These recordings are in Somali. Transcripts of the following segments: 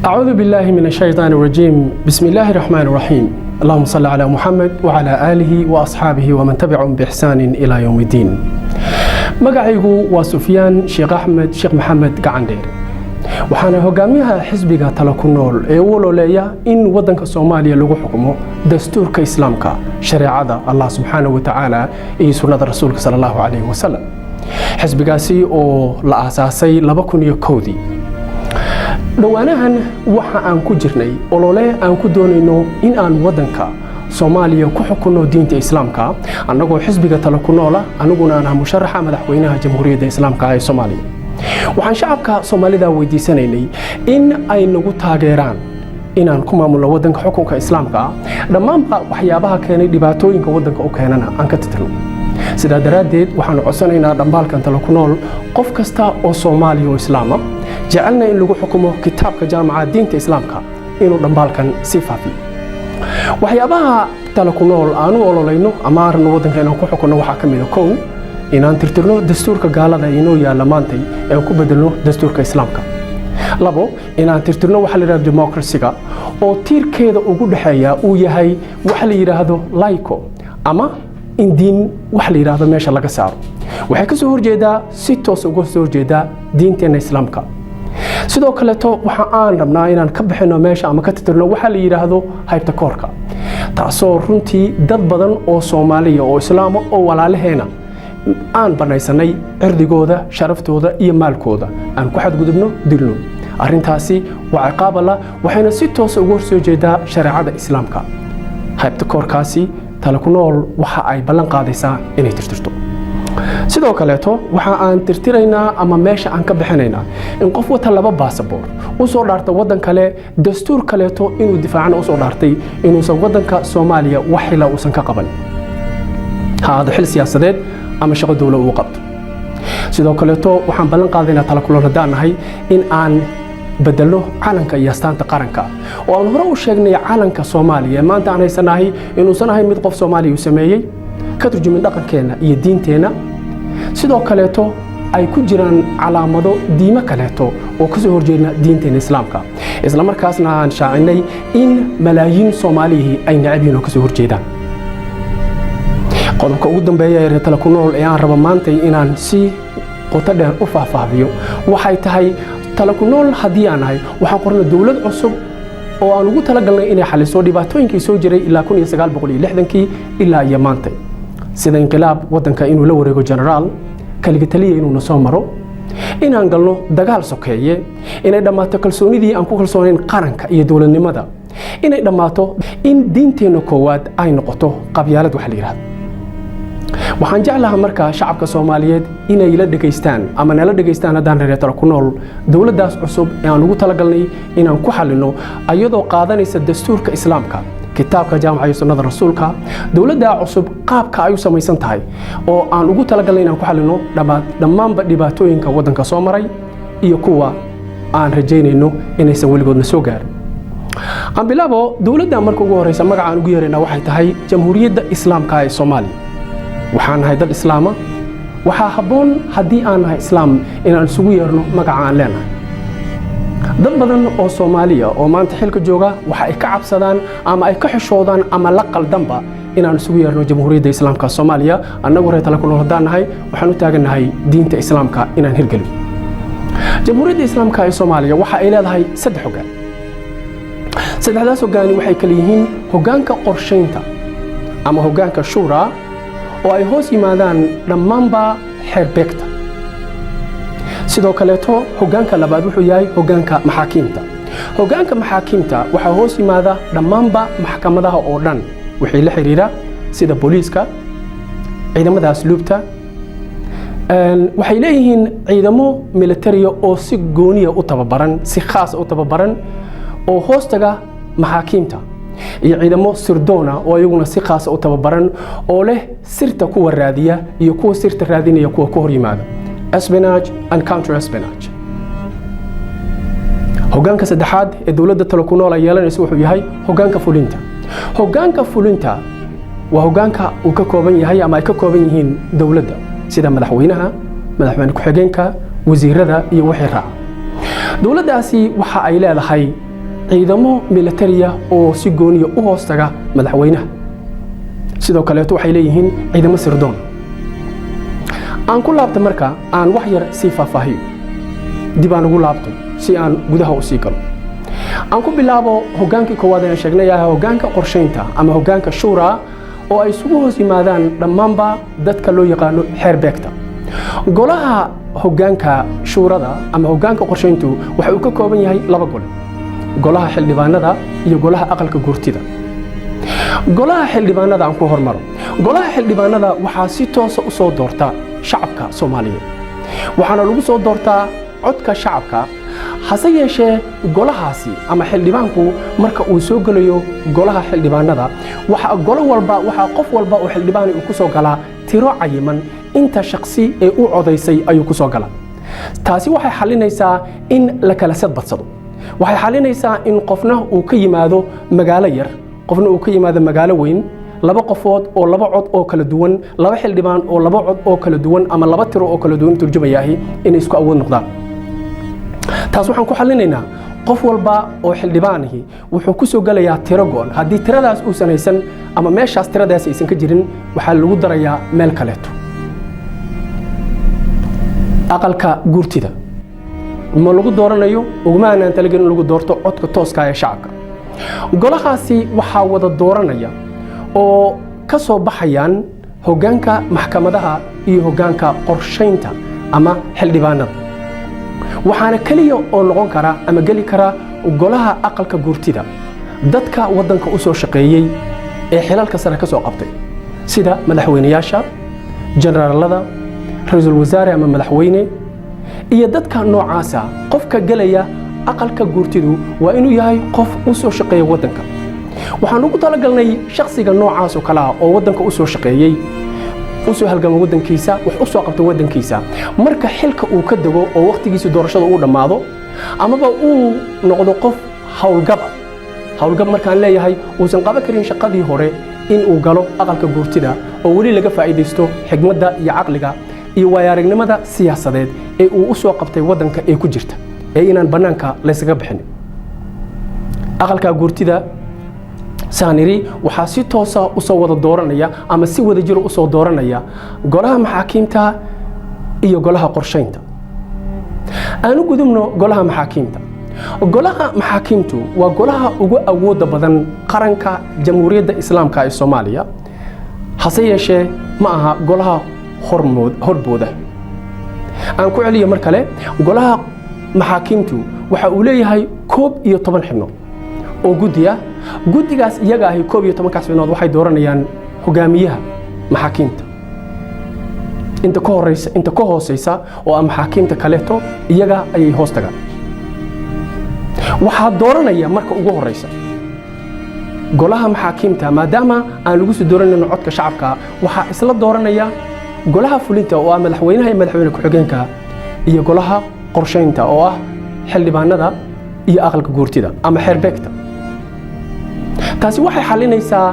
أعوذ بالله من الشيطان الرجيم. بسم الله الرحمن الرحيم. اللهم صل على محمد وعلى آله وأصحابه ومن تبعهم بإحسان إلى يوم الدين. Magacaygu waa Sufyaan Sheekh Axmed Sheekh Maxamed Gacandheer, waxaana hogaamiyaha xisbiga Tala ku Nool ee u ololeeya in wadanka Soomaaliya lagu xukumo dastuurka Islaamka, shareecada Allah subxaanahu wa tacaala iyo sunnada Rasuulka sala Allahu calayhi wasalam. Xisbigaasi oo la aasaasay 2001-dii. Dhowaanahan waxa aan ku jirnay olole aan ku doonayno in aan wadanka Soomaaliya ku xukunno diinta Islaamka, annagoo xisbiga Tala ku Noola, aniguna aan ah musharaxa madaxweynaha Jamhuuriyadda Islaamka ee Soomaaliya. Waxaan shacabka Soomaalida weydiisanaynay in ay nagu taageeraan inaan ku maamulno wadanka xukunka Islaamka ah, dhammaanba waxyaabaha keenay dhibaatooyinka wadanka u keenana aan ka tirtirno. Sidaa daraaddeed, waxaanu codsanaynaa dhambaalkan Tala ku Nool qof kasta oo Soomaaliya oo Islaama, jecelna in lagu xukumo kitaabka jaamaca diinta Islaamka, inuu dhambaalkan sii faafiyo. Waxyaabaha Tala ku Nool aanu ololayno ama aan rabno waddanka inaan ku xukunno waxaa ka mid a: kow, inaan tirtirno dastuurka gaalada inoo yaalla maantay ee aan ku bedelno dastuurka Islaamka; labo, inaan tirtirno waxa la yidhahdo democracy-ga oo tiirkeeda ugu dhexeeya uu yahay waxa la yidhaahdo laico, ama in diin waxa la yidhaahdo meesha laga saaro. Waxay ka soo horjeedaa, si toos uga soo horjeedaa diinteenna Islaamka. Sidoo kaleeto, waxa aan rabnaa inaan ka bixino meesha ama ka tirtirno waxa la yidhaahdo haybta koorka, taasoo runtii dad badan oo Soomaaliya oo Islaama oo walaalaheena aan banaysanay cirdigooda, sharaftooda iyo maalkooda, aan ku xadgudubno, dilno. Arrintaasi waa ciqaab Allah, waxayna si toosa uga horsoo jeedaa shareecada Islaamka. Haybta koorkaasi Tala ku Nool waxa ay ballan qaadaysaa inay tirtirto. Sidoo kaleeto, waxa aan tirtiraynaa ama meesha aan ka bixinaynaa in qof wata laba baasaboor u soo dhaarta waddan kale, dastuur kaleeto inuu difaacana usoo dhaartay, inuusan waddanka Soomaaliya wax xila uusan ka qaban, ha ahaado xil siyaasadeed ama shaqo dowlo uu qabto. Sidoo kaleeto, waxaan ballan qaadaynaa Tala Kulan haddaan nahay in aan bedelno calanka iyo astaanta qaranka, oo aan hore u sheegnay calanka Soomaaliya ee maanta aan haysanahay inuusan ahayn mid qof Soomaaliya uu sameeyey, ka turjumin dhaqankeenna iyo diinteenna, sidoo kaleeto ay ku jiraan calaamado diimo kaleeto oo ka soo horjeedna diinteena Islaamka, isla markaasna aan shaacinay in malaayiin Soomaalihii ay necab yihiin oo ka soo horjeedaan. Qodobka ugu dambeeya ee Tala ku Nool ee aan rabo maantay inaan si qoto dheer u faahfaahiyo waxay tahay: Tala ku Nool haddii aan nahay, waxaan qornay dowlad cusub oo aan ugu talagalnay inay xaliso dhibaatooyinkii soo jiray ilaa 1960-kii ilaa iyo maantay, sida inqilaab waddanka inuu la wareego generaal kaliga taliya, inuuna soo maro inaan galno dagaal sokeeye, inay dhammaato kalsoonidii aan ku kalsoonayn qaranka iyo dowladnimada, inay dhammaato in diinteenna koowaad ay noqoto qabyaalad waxa la yidhahdo. Waxaan jeclahaa markaa shacabka Soomaaliyeed inay la dhegaystaan ama nala dhegaystaan haddaan reer Tala ku Nool dowladdaas cusub ee aan ugu talagalnay inaan ku xalino, ayadoo qaadanaysa dastuurka Islaamka, kitaabka jaamaca iyo sunnada Rasuulka. Dowladdaa cusub qaabka ay u samaysan tahay oo aan ugu talagalnay inaan ku xalino dhammaanba dhibaatooyinka waddanka soo maray iyo kuwa aan rajaynayno inaysan weligoodna soo gaarin. Aan bilaabo dowladda. Marka ugu horeysa, magaca aan ugu yeeraynaa waxay tahay Jamhuuriyadda Islaamka ee Soomaaliya. Waxaan nahay dad Islaama. Waxaa habboon haddii aan nahay Islaam inaan isugu yeerno magaca aan leenahay. Dad badan oo Soomaaliya oo maanta xilka jooga waxa ay ka cabsadaan ama ay ka xishoodaan ama la qaldanba inaan isugu yeerno Jamhuuriyadda Islaamka Soomaaliya. Annagu reer Tala ku Nool haddaan nahay, waxaan u taagannahay diinta Islaamka inaan hirgelino. Jamhuuriyadda Islaamka ee Soomaaliya waxa ay leedahay saddex hoggaan. Saddexdaas hoggaani waxay kala yihiin hoggaanka qorshaynta ama hoggaanka shuura, oo ay hoos yimaadaan dhammaanba xeerbeegta. Sidoo kaleeto, hoggaanka labaad wuxuu yahay hoggaanka maxaakiimta. Hoggaanka maxaakiimta waxaa hoos yimaada dhammaanba maxkamadaha oo dhan wixii la xiriira, sida booliiska, ciidamada asluubta. Waxay leeyihiin ciidamo militariya oo si gooniya u tababaran, si khaasa u tababaran, oo hoostaga maxaakiimta, iyo ciidamo sirdoona oo iyaguna si khaasa u tababaran, oo leh sirta kuwa raadiya iyo kuwa sirta raadinaya, kuwa ka hor yimaada, espionage and counter espionage. Hoggaanka saddexaad ee dowladda Talo ku Nool ay yeelanayso wuxuu yahay hoggaanka fulinta. Hoggaanka fulinta waa hoggaanka uu ka kooban yahay ama ay ka kooban yihiin dowladda, sida madaxweynaha, madaxweyne ku-xigeenka, wasiirada iyo wixii raaca. Dowladdaasi waxa ay leedahay Ciidamo militariya oo si gooniya u hoostaga madaxweynaha. Sidoo kaleeto waxay leeyihiin ciidamo sirdoon. Aan ku laabta marka, aan wax yar sii faahfaahiyo, dib aan ugu laabto si aan gudaha u sii galo. Aan ku bilaabo hoggaankii koowaad ayaan sheegnay, ah hoggaanka qorshaynta ama hoggaanka shuuraa, oo ay isugu hoos yimaadaan dhammaanba dadka loo yaqaano xeer beegta. Golaha hoggaanka shuurada ama hoggaanka qorshayntu waxa uu ka kooban yahay laba gole: golaha xildhibaanada iyo golaha aqalka guurtida. Golaha xildhibaanada aan ku hormaro. Golaha xildhibaanada waxaa si toosa u soo doorta shacabka Soomaaliyeed, waxaana lagu soo doortaa codka shacabka. Hase yeeshee, golahaasi ama xildhibaanku marka uu soo gelayo golaha xildhibaanada, waxa golo walba, waxaa qof walba oo xildhibaani uu ku soo galaa tiro cayiman. Inta shaqsi ee u codaysay ayuu ku soo galaa. Taasi waxay xalinaysaa in la kala sadbadsado, waxay xalinaysaa in qofna uu ka yimaado magaalo yar, qofna uu ka yimaado magaalo weyn. Laba qofood oo laba cod oo kala duwan, laba xildhibaan oo laba cod oo kala duwan ama laba tiro oo kala duwan turjumayaahi, inay isku awood noqdaan. Taas waxaan ku xalinaynaa qof walba oo xildhibaanihi wuxuu ku soo gelayaa tiro go'an. Haddii tiradaas uusan haysan ama meeshaas tiradaas aysan ka jirin, waxaa lagu darayaa meel kaleeto. Aqalka guurtida ma lagu dooranayo, uguma aanaan talagelin in lagu doorto codka tooska ee shacabka. Golahaasi waxaa wada dooranaya oo ka soo baxayaan hoggaanka maxkamadaha iyo hoggaanka qorshaynta ama xildhibaanada. Waxaana keliya oo noqon kara ama geli kara golaha aqalka guurtida dadka waddanka u soo shaqeeyey ee xilalka sare ka soo qabtay, sida madaxweyneyaasha, generaalada, ra-iisul wasaare ama madaxweyne iyo dadka noocaasa. Qofka gelaya aqalka guurtidu waa inuu yahay qof u soo shaqeeya waddanka. Waxaan ugu talagalnay shakhsiga noocaas oo kale ah oo waddanka u soo shaqeeyey, u soo halgama waddankiisa, wax u soo qabta waddankiisa, marka xilka uu ka dego oo wakhtigiisa doorashada uu dhammaado amaba uu noqdo qof howlgaba, howlgab markaan leeyahay uusan qaban karin shaqadii hore, in uu galo aqalka guurtida oo weli laga faa'iidaysto xigmadda iyo caqliga iyo waayo-aragnimada siyaasadeed ee uu u soo qabtay waddanka ee ku jirta, ee inaan bannaanka laysaga bixin. Aqalka guurtida saan iri waxaa si toosa usoo wada dooranaya ama si wada jiro usoo dooranaya golaha maxaakiimta iyo golaha qorshaynta. Aan u gudubno golaha maxaakiimta. Golaha maxaakiimtu waa golaha ugu awooda badan qaranka Jamhuuriyadda Islaamka ee Soomaaliya. Hase yeeshee, ma aha golaha horbooda. Aan ku celiyo mar kale: golaha maxaakiimtu waxa uu leeyahay 11 xubnood oo guddi ah. Guddigaas iyaga ahi, 11-kaas xubnood, waxay dooranayaan hogaamiyaha maxaakiimta. Inta ka horeysa, inta ka hooseysa oo ah maxaakiimta kaleeto, iyaga ayay hoos tagaan. Waxaa dooranaya marka ugu horeysa golaha maxaakiimta, maadaama aan lagu soo dooranayno codka shacabka, waxaa isla dooranaya golaha fulinta oo ah madaxweynaha iyo madaxweyne ku-xigeenka, iyo golaha qorshaynta oo ah xildhibaanada iyo aqalka guurtida ama xeerbeegta. Taasi waxay xalinaysaa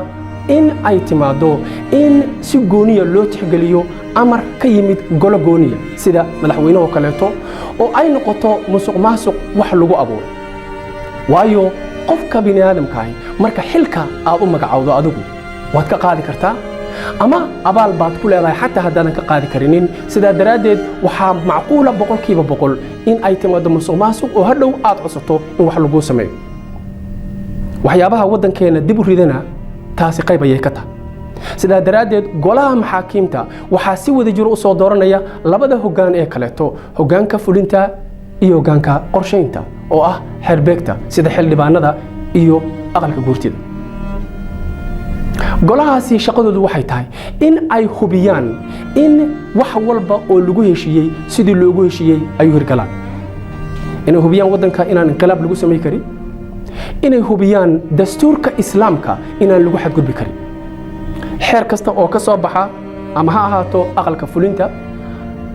in ay timaaddo in si gooniya loo tixgeliyo amar ka yimid golo gooniya sida madaxweynehoo kaleeto, oo ay noqoto musuq maasuq wax lagu abuuro. Waayo, qofka bini aadamkaahi marka xilka aad u magacowdo, adigu waad ka qaadi kartaa ama abaal baad ku leedahay xataa haddaadan ka qaadi karinin. Sidaa daraaddeed waxaa macquula 100% in ay timaado musuq maasuq oo hadhow aad codsato in wax laguu sameeyo. Waxyaabaha waddankeena dib u ridana taasi qayb ayay ka tahay. Sidaa daraaddeed golaha maxaakiimta waxaa si wada jiro u soo dooranaya labada hoggaan ee kaleeto: hoggaanka fulinta iyo hoggaanka qorshaynta oo ah xeerbeegta, sida xildhibaanada iyo aqalka guurtida. Golahaasi shaqadoodu waxay tahay in ay hubiyaan in wax walba oo lagu heshiiyey sidii loogu heshiiyey ay u hirgalaan, inay hubiyaan waddanka inaan inqilaab lagu samay karin, inay hubiyaan dastuurka Islaamka inaan lagu xadgudbi karin. Xeer kasta oo ka soo baxa, ama ha ahaato aqalka fulinta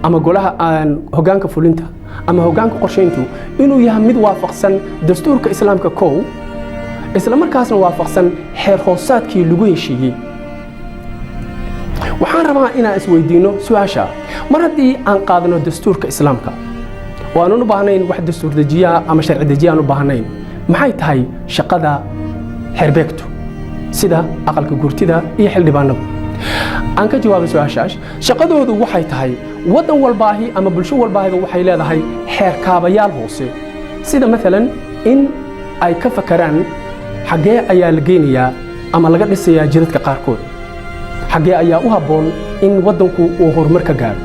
ama golaha hoggaanka fulinta ama hoggaanka qorshayntu, inuu yahay mid waafaqsan dastuurka Islaamka kow, isla markaasna waafaqsan xeer hoosaadkii lagu heshiiyey. Waxaan rabaa inaan isweydiinno su-aasha: mar haddii aan qaadano dastuurka Islaamka oo aanan u baahnayn wax dastuur dejiyaa ama sharci dejiya aan u baahnayn, Maxay tahay shaqada xeerbeegtu, sida aqalka guurtida iyo xildhibaanadu? Aan ka jawaabay su-aashaas. Shaqadoodu waxay tahay, waddan walbaahi ama bulsho walbaahiba waxay leedahay xeerkaabayaal hoose, sida maalan in ay ka fakaraan xaggee ayaa la geynayaa ama laga dhisayaa jidadka qaarkood, xaggee ayaa u habboon in waddanku uu horumar ka gaaro,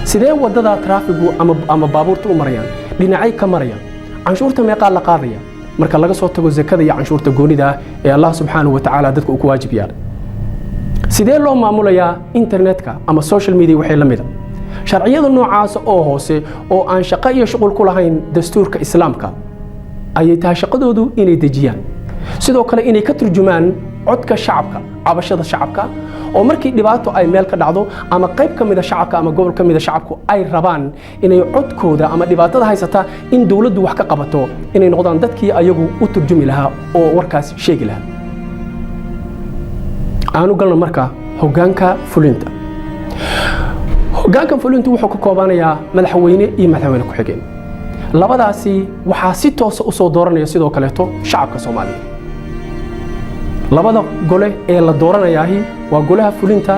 sidee waddada traafigu ama baabuurta u marayaan, dhinacay ka marayaan, canshuurta meeqaa la qaadaya, marka laga soo tago zakada iyo canshuurta goonida ah ee Allah subxaanahu wa tacaala dadka uu ku waajib yeelay, sidee loo maamulayaa internetka ama social media, waxay la mida. Sharciyada noocaas oo hoose oo aan shaqo iyo shuqul ku lahayn dastuurka Islaamka ayay tahay shaqadoodu inay dejiyaan. Sidoo kale inay ka turjumaan codka shacabka, cabashada shacabka, oo markii dhibaato ay meel ka dhacdo ama qayb ka mida shacabka ama gobol ka mida shacabku ay rabaan inay codkooda ama dhibaatada haysata in dowladdu wax ka qabato, inay noqdaan dadkii ayagu u turjumi lahaa oo warkaas sheegi lahaa. Aanu galno marka hoggaanka fulinta. Hoggaanka fulintu wuxuu ka koobanayaa madaxweyne iyo madaxweyne ku-xigeen. Labadaasi waxaa si toosa u soo dooranaya sidoo kaleeto shacabka Soomaaliya. Labada gole ee la dooranayaahi waa golaha fulinta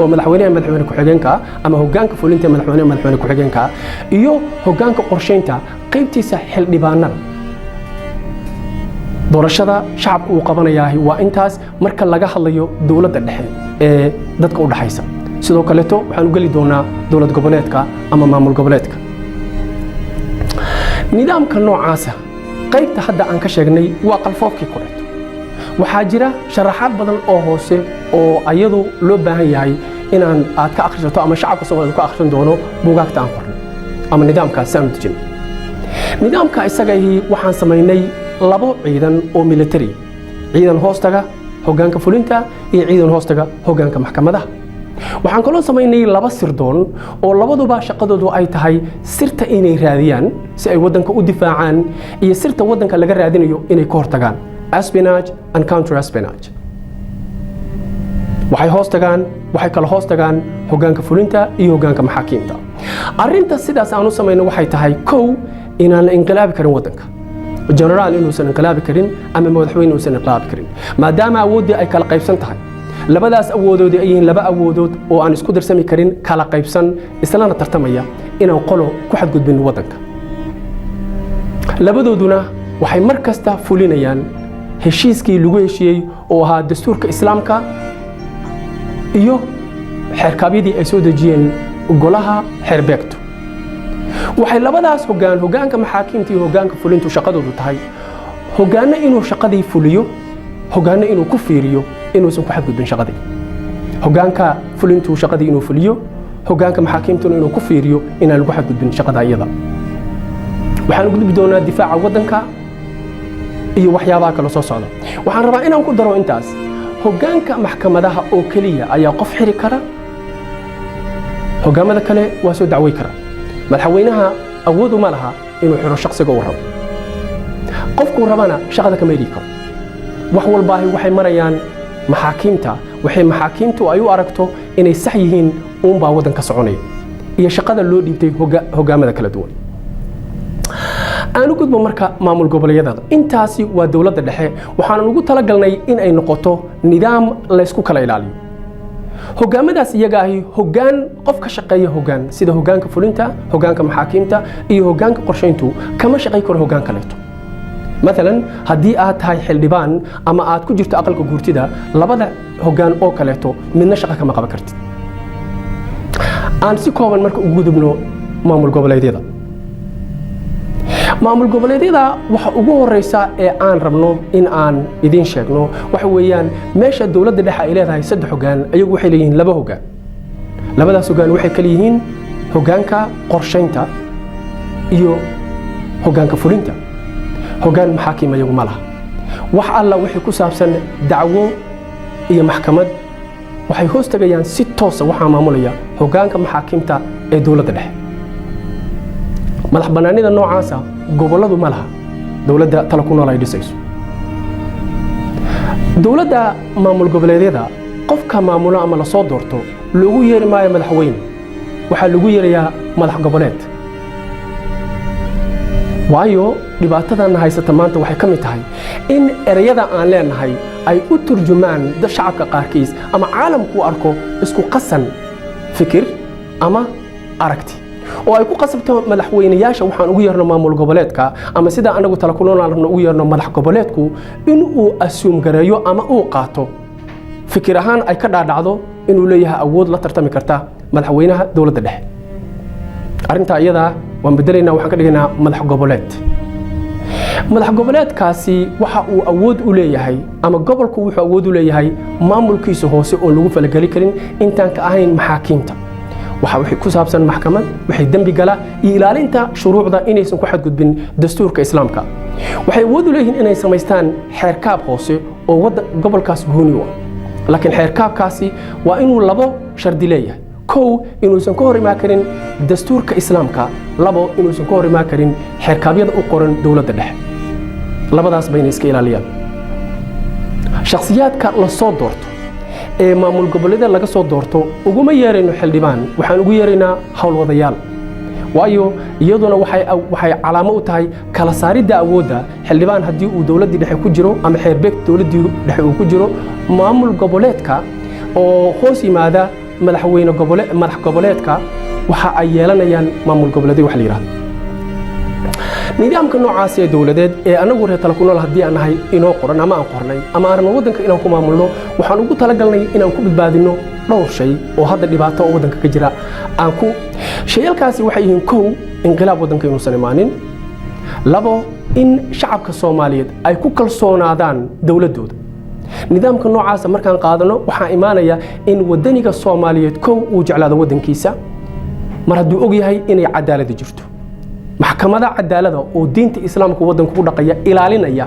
oo madaxweynaha, madaxweyne ku-xigeenka, ama hoggaanka fulinta ee madaxweyne, madaxweyne ku-xigeenka, iyo hoggaanka qorsheynta qaybtiisa xildhibaanada. Doorashada shacabku uu qabanayaahi waa intaas marka laga hadlayo dowladda dhexe ee dadka u dhaxaysa. Sidoo kaleeto waxaan u geli doonaa dowlad goboleedka ama maamul goboleedka. Nidaamka noocaasa qaybta hadda aan ka sheegnay waa qalfoofkii koreeto. Waxaa jira sharaxaad badan oo hoose oo ayadu loo baahan yahay inaan aad ka akhrisato ama shacabka Soomaaliyeed ku akhrisan doono buugaagta aan qornay ama nidaamkaas aanu dejin. Nidaamka isagahii waxaan samaynay labo ciidan oo military: ciidan hoostaga hoggaanka fulinta iyo ciidan hoostaga hoggaanka maxkamadaha. Waxaan kaloo samaynay laba sirdoon oo labaduba shaqadoodu ay tahay sirta inay raadiyaan si ay waddanka u difaacaan, iyo sirta waddanka laga raadinayo inay ka hortagaan, espionage and counter espionage. Waxay hoos tagaan, waxay kala hoos tagaan hoggaanka fulinta iyo hoggaanka maxaakiimta. Arrinta sidaas aan u samayno waxay tahay, kow, inaan la inqilaabi karin waddanka, generaal inuusan inqilaabi karin ama madaxweyne inuusan inqilaabi karin, maadaama awooddii ay kala qaybsan tahay, labadaas awoodood ay yihiin laba awoodood oo aan isku darsami karin, kala qaybsan, islana tartamaya, inaan qolo ku xadgudbin waddanka. Labadooduna waxay mar kasta fulinayaan heshiiskii lagu heshiiyey oo ahaa dastuurka Islaamka iyo xeerkaabyadii ay soo dejiyeen golaha xeerbeegtu. Waxay labadaas hoggaan, hoggaanka maxaakiimta iyo hoggaanka fulintu, shaqadoodu tahay hoggaanno inuu shaqadii fuliyo, hoggaanno inuu ku fiiriyo inuusan ku xadgudbin shaqadii. Hoggaanka fulintu shaqadii inuu fuliyo, hoggaanka maxaakiimtuna inuu ku fiiriyo inaan lagu xadgudbin shaqada iyada. Waxaan gudbi doonaa difaaca waddanka iyo waxyaabaha kale soo socda. Waxaan rabaa inaan ku daro intaas: hoggaanka maxkamadaha oo keliya ayaa qof xiri kara, hoggaamada kale waa soo dacwey kara. Madaxweynaha awood uma laha inuu xiro shakhsiga uu rabo, qofkuu rabana shaqada kama heli karo. Wax walbaahi waxay marayaan maxaakiimta. Waxay maxaakiimtu ay u aragto inay sax yihiin uunbaa waddanka soconaya iyo shaqada loo dhiibtay hoggaamada kala duwan. Aan u gudbo marka maamul goboleedyada. Intaasi waa dowladda dhexe. Waxaan ugu talagalnay in ay noqoto nidaam laysku kala ilaaliyo hoggaamadaas iyaga ahi. Hoggaan qof ka shaqeeya hoggaan, sida hoggaanka fulinta, hoggaanka maxaakiimta iyo hoggaanka qorshayntu, kama shaqay karo hoggaan kaleeto. Maalan, haddii aad tahay xildhibaan ama aad ku jirto aqalka guurtida, labada hoggaan oo kaleeto midna shaqo kama qaban kartid. Aan si kooban marka ugu gudubno maamul goboleedyada. Maamul goboleedyada waxa ugu horeysa ee aan rabno in aan idiin sheegno waxa weeyaan, meesha dowladda dhexe ay leedahay saddex hoggaan, ayagu waxay leeyihiin laba hoggaan. Labadaas hoggaan waxay kala yihiin hoggaanka qorshaynta iyo hoggaanka fulinta. Hoggaan maxaakim ayagu ma laha. Wax alla wixii ku saabsan dacwo iyo maxkamad waxay hoos tegayaan si toosa, waxaa maamulaya hoggaanka maxaakiimta ee dowladda dhexe. Madax bannaanida noocaasa gobolladu ma laha. Dowladda tala ku nool ay dhisayso dowladda maamul goboleedyada, qofka maamulo ama lasoo doorto loogu yeeri maayo madaxweyne, waxaa lagu yeerayaa madax goboleed. Waayo Dhibaatadan haysata maanta waxay ka mid tahay in ereyada aan leenahay ay u turjumaan dad shacabka qaarkiis ama caalamku u arko isku qasan fikir ama aragti, oo ay ku qasabto madaxweynayaasha waxaan ugu yeerno maamul goboleedka, ama sida anagu tala ku nool aan rabno ugu yeerno madax goboleedku, in uu assume gareeyo ama uu qaato fikir ahaan ay ka dhaadhacdo inuu leeyahay awood la tartami karta madaxweynaha dowladda dhexe. Arrintaa iyadaa waan bedelaynaa. Waxaan ka dhigaynaa madax goboleed. Madax goboleedkaasi waxa uu awood u leeyahay, ama gobolku wuxuu awood u leeyahay, maamulkiisa hoose oon lagu falageli karin intaan ka ahayn maxaakiimta, waxa wixii ku saabsan maxkamad, wixii dembi gala iyo ilaalinta shuruucda inaysan ku xadgudbin dastuurka Islaamka. Waxay awood u leeyihiin inay samaystaan xeerkaab hoose oo wadda gobolkaas gooni u ah, laakiin xeerkaabkaasi waa inuu labo shardi leeyahay: kow, inuusan ka hor imaan karin dastuurka Islaamka; labo, inuusan ka hor imaan karin xeerkaabyada u qoran dowladda dhexe. Labadaas bayna iska ilaaliyaan. Shakhsiyaadka la soo doorto ee maamul goboleedyada laga soo doorto uguma yeerayno xildhibaan, waxaan ugu yeeraynaa howlwadayaal, waayo iyaduna waxay calaamo u tahay kala saaridda awoodda. Xildhibaan haddii uu dowladdii dhexe ku jiro ama xeerbeeg dowladdii dhexe uu ku jiro, maamul goboleedka oo hoos yimaada madaxweyne gobole madax goboleedka waxa ay yeelanayaan maamul goboleedyo wax la yidhahdo. Nidaamka noocaas ee dowladeed ee anagu reer tala ku nool haddii aan nahay inoo qoran ama aan qornay ama aan rabno waddanka inaan ku maamulno, waxaan ugu talagalnay inaan ku badbaadino dhowr shay oo hadda dhibaato oo waddanka ka jira. Aan ku shayalkaasi waxay yihiin: kow, inqilaab waddanka inuusan imaanin; labo, in shacabka Soomaaliyeed ay ku kalsoonaadaan dowladdooda. Nidaamka noocaasa markaan qaadano, waxaa imaanaya in wadaniga Soomaaliyeed, kow, uu jeclaado waddankiisa mar hadduu og yahay inay cadaaladi jirto, maxkamada cadaalada oo diinta Islaamka waddanka ku dhaqaya ilaalinaya,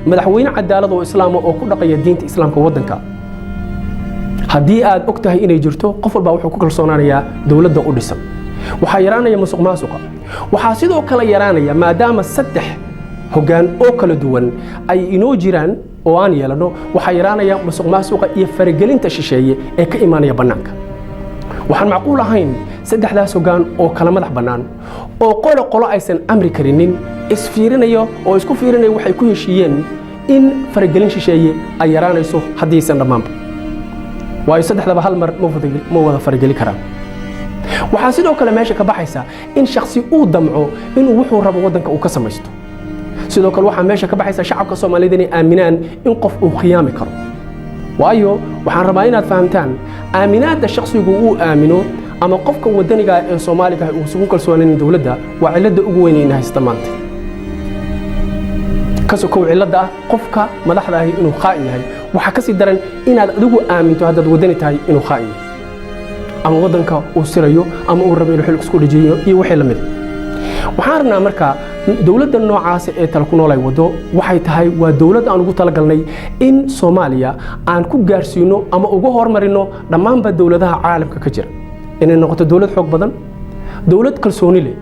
madaxweyne cadaalad oo Islaama oo ku dhaqaya diinta Islaamka waddanka. Haddii aad og tahay inay jirto, qof walbaa wuxuu ku kalsoonaanayaa dowladda u dhisan. Waxaa yaraanaya musuq maasuqa. Waxaa sidoo kale yaraanaya, maadaama saddex hoggaan oo kala duwan ay inoo jiraan oo aan yeelano, waxaa yaraanaya musuq maasuqa iyo faragelinta shisheeye ee ka imaanaya bannaanka. Waxaan macquul ahayn saddexdaas hoggaan oo kala madax bannaan oo qolo qolo aysan amri karinin, isfiirinayo oo isku fiirinaya waxay ku heshiiyeen, in faragelin shisheeye ay yaraanayso haddiisan dhammaanba, waayo saddexdaba hal mar ma wada farageli karaan. Waxaa sidoo kale meesha ka baxaysa in shaksi uu damco inuu wuxuu rabo waddanka uu ka samaysto. Sidoo kale waxaa meesha ka baxaysa shacabka Soomaaliyeed inay aaminaan in qof uu khiyaami karo, waayo waxaan rabaa inaad fahamtaan aaminaadda shaksigu uu aamino ama qofka wadaniga ee Soomaaliga uusan ku kalsoonayn dowladda waa cilladda ugu weyn ee haysta maanta. Ka sokow cilladda ah qofka madaxda ahi inuu khaa'in yahay, waxaa ka sii daran inaad adigu aaminto haddaad wadani tahay inuu khaa'in yahay ama waddanka uu sirayo ama uu rabo inuu xilka isku dhajiyo iyo wixii la mid. Waxaan rabnaa marka dowladda noocaas ee tala ku nool ay wado waxay tahay waa dowlad aan ugu talagalnay in Soomaaliya aan ku gaarsiino ama uga hormarino dhammaanba dowladaha caalamka ka jira, inay noqoto dowlad xoog badan, dowlad kalsooni leh,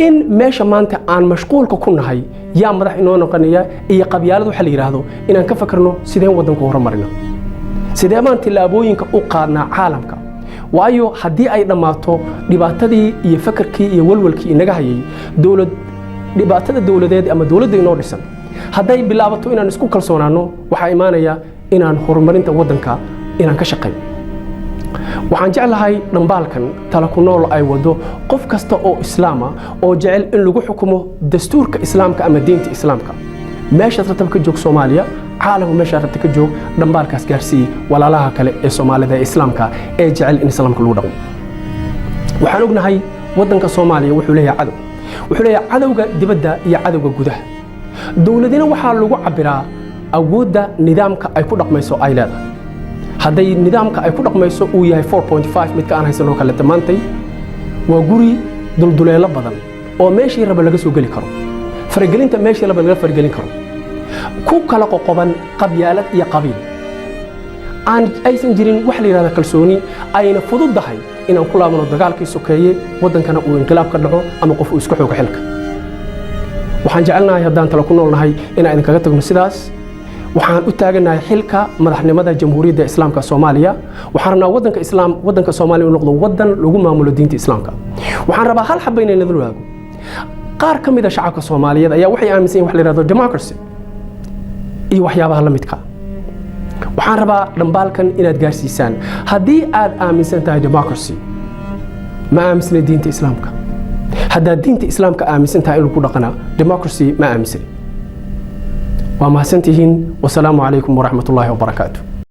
in meesha maanta aan mashquulka ku nahay yaa madax inoo noqonaya iyo qabyaalad waxa la yidhaahdo inaan ka fakarno sideen waddanka horumarino, sidee baan tillaabooyinka u qaadnaa caalamka. Waayo haddii ay dhammaato dhibaatadii iyo fakarkii iyo walwalkii inaga hayay dowlad, dhibaatada dowladeed ama dowladda inoo dhisan, hadday bilaabato inaan isku kalsoonaanno, waxaa imaanaya inaan horumarinta waddanka inaan ka shaqeyn. Waxaan jeclahay dhambaalkan tala ku nool ay wado qof kasta oo Islaama oo jecel in lagu xukumo dastuurka Islaamka ama diinta Islaamka. Meeshaad rabtaba ka joog Soomaaliya, caalamku meeshaad rabta ka joog, dhambaalkaas gaarsiiye walaalaha kale ee Soomaalida ee Islaamka ee jecel in Islaamka lagu dhaqmo. Waxaan ognahay waddanka Soomaaliya wuxuu leeyahay cadow, wuxuu leeyahay cadowga dibadda iyo cadowga gudaha. Dowladina waxaa lagu cabbiraa awoodda nidaamka ay ku dhaqmayso ay leedahay. Hadday nidaamka ay ku dhaqmayso uu yahay 4.5, midka aan haysanoo kaleeta maantay, waa guri dulduleelo badan oo meeshii raba laga soo geli karo, faragelinta meeshii raba laga faragelin karo, ku kala qoqoban qabyaalad iyo qabiil, aan aysan jirin wax la yidhahda kalsooni, ayna fududahay inaan ku laabano dagaalkii sokeeye, waddankana uu inqilaab ka dhaco ama qof uu iska xoogo xilka. Waxaan jecelnahay haddaan tala ku noolnahay inaan idinkaga tagno sidaas. Waxaan u taaganahay xilka madaxnimada Jamhuuriyadda Islaamka Soomaaliya. Waxaan rabnaa waddanka islaam, waddanka Soomaaliya uu noqdo waddan lagu maamulo diinta Islaamka. Waxaan rabaa hal xaba inay nala wadaago. Qaar ka mid a shacabka Soomaaliyeed ayaa waxay aaminsan yihin wax la yihahdo democracy iyo waxyaabaha la midka. Waxaan rabaa dhambaalkan inaad gaarsiisaan: haddii aad aaminsan tahay democracy, ma aaminsana diinta Islaamka. Haddaad diinta Islaamka aaminsan tahay in lagu dhaqanaa, democracy ma aaminsani. Waa mahadsantihiin. Wasalaamu calaykum waraxmat ullaahi wabarakaatu.